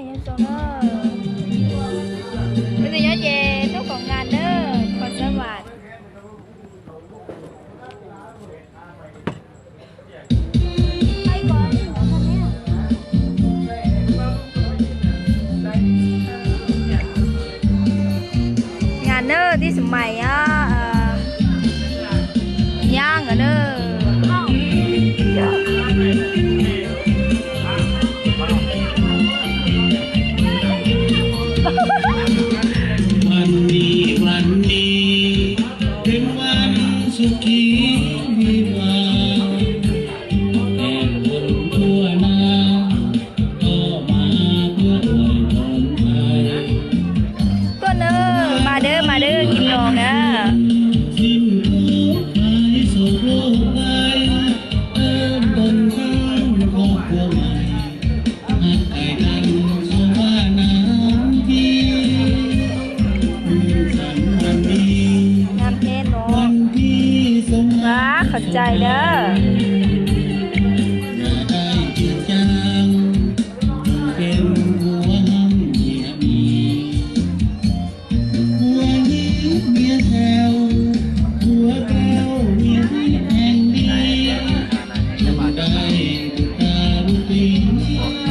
Nyob zoo na. Tus nyob ces tuaj koom ngas na, koom xab vam. Ngas na, tij Xeem Maim os, nyab nkawd na. Tuaj na, mas dawb mas dawb kis los na. Ngam peb no. Vas qhov cai dawb.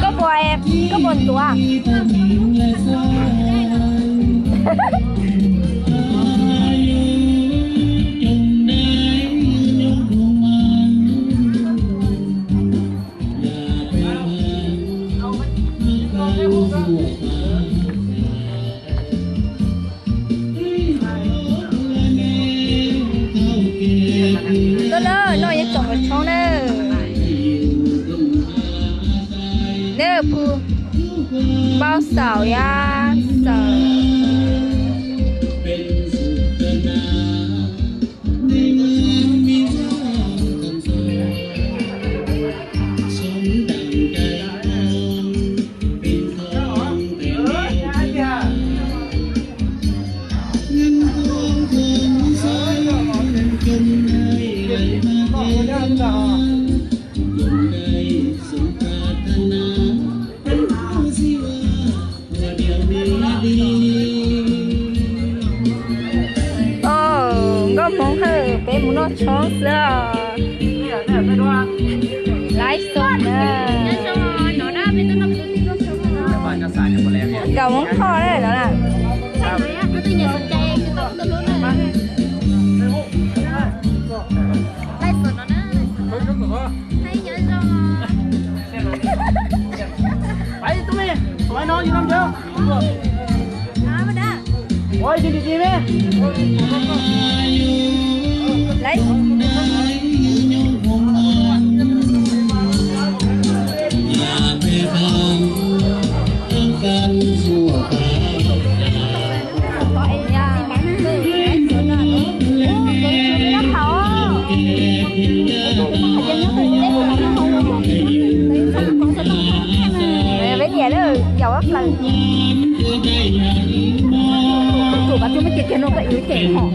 Koj puas, koj puas ntuav? Tuaj na, no yog tsoom kaum tshoob na. Neb pw npau xaum ya xaum. Nkauj Hmoob Hawj, peb mus noj tshoob xwb os. Laiv xoo na. Nkauj Hmoob Hawj na no na. Peb niam lawm, yaum plaws. Tus pab tub muab cia kiag no koj ib cem hom.